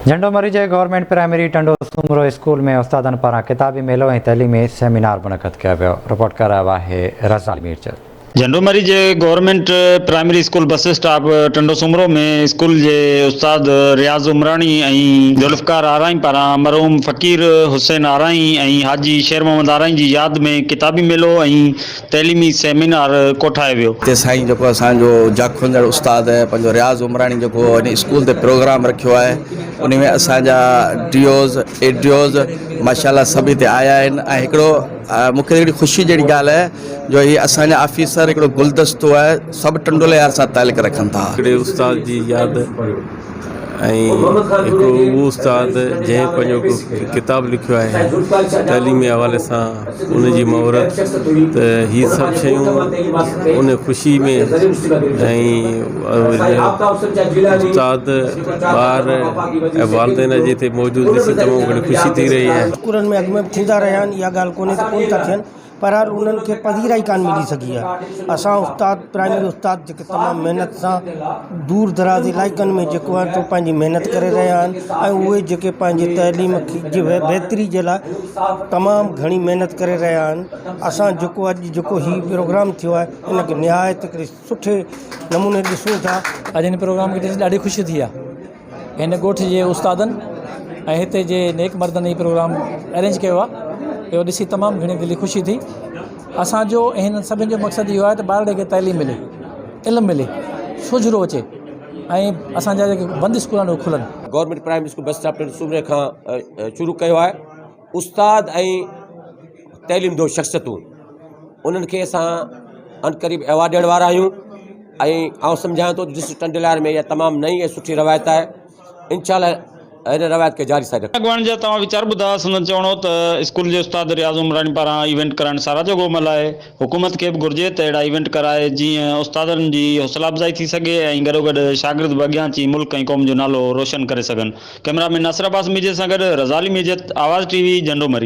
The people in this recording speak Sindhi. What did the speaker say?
جهنڊو مري جي government primary Tando Soomro school ۾ استادن پاران ڪتابي ميلو ۽ تعليمي سيمينار منعقد ڪيو ويو، رپورٽ ڪرايو آهي رضا علي ميرجت. جهنڊو مري جي government primary school bus stop Tando Soomro ۾ school جي استاد رياض عمراڻي ۽ ذوالفقار آرائين پاران مرحوم فقير حسين آرائين ۽ حاجي شير محمد آرائين جي ياد ۾ ڪتابي ميلو ۽ تعليمي سيمينار ڪوٺايو ويو. هتي سائين جيڪو اسان جو جاکوندڙ استاد پنهنجو رياض عمراڻي جيڪو هن اسڪول تي پروگرام رکيو آهي ان ۾ اسان جا D Os A D Os ماشاء الله سڀ هتي آيا آهن ۽ هڪڙو مون کي هڪڙي خوشي جهڙي ڳالهه آهي جو هي اسان جا آفيسر هڪڙو گلدستو آهي سڀ ٽنڊو الهيار سان تعلق رکن ٿا. هڪڙي استاد جي ياد ۽ هڪڙو اهو استاد جنهن پنهنجو ڪتاب لکيو آهي تعليمي حوالي سان ان جي مهورت ته هي سڀ شيون ان خوشي ۾ ۽ استاد ٻار ۽ والدين جي هتي موجود ڏسي تمام گهڻي خوشي ٿي رهي آهي. اسڪولن ۾ اڳ ۾ به ٿيندا رهيا آهن اها ڳالهه ڪونهي ته ڪونه ٿا ٿين بهرحال انهن کي پذيرائي ڪانه ملي سگهي آهي اسان استاد پرائمري استاد جيڪي تمام محنت سان دور دراز علائقن ۾ جيڪو آهي سو پنهنجي محنت ڪري رهيا آهن ۽ اهي جيڪي پنهنجي تعليم جي بهتري جي لاء تمام گهڻي محنت ڪري رهيا آهن اسان جيڪو اڄ جيڪو هي پروگرام ٿيو آهي ان کي نهايت هڪڙي سٺي نموني ڏسون ٿا. اڄ هن پروگرام کي ڏسي ڏاڍي خوشي ٿي آهي هن ڳوٺ جي استادن ۽ هتي جي نيڪ مردن هي پروگرام ارينج ڪيو آهي اهو ڏسي تمام گهڻي دلي خوشي ٿي اسانجو ۽ هنن سڀني جو مقصد اهو آهي ته ٻارڙي کي تعليم ملي علم ملي سوجهرو اچي ۽ اسانجا جيڪي بند اسڪول آهن اهي کلن. Government primary school bus stop Tando Soomro کان شروع ڪيو آهي استاد ۽ تعليم دوست شخصيتون انهن کي اسان عنقريب ايوارڊ ڏيڻ وارا آهيون ۽ آئون سمجهان ٿو ته ڊسٽرڪٽ ٽنڊيلار ۾ اها تمام نئين ۽ سٺي روايت آهي انشاء الله هن روايت کي جاري ساري رکنداسين. اڳواڻن جا توهان ويچار ٻڌا، سندن چوڻ هو ته اسڪول جي استاد رياض عمراڻي پاران ايونٽ ڪرائڻ ساراهه جوڳو عمل آهي، حڪومت کي به گهرجي ته اهڙا ايونٽ ڪرائي جيئن استادن جي حوصلا افزائي ٿي سگهي ۽ گڏوگڏ شاگرد به اڳيان اچي ملڪ ۽ قوم جو نالو روشن ڪري سگهن. ڪئميرا مين ناصر عباس ميجد سان گڏ رضا علي ميجد، آواز ٽي وي، جهنڊو مري.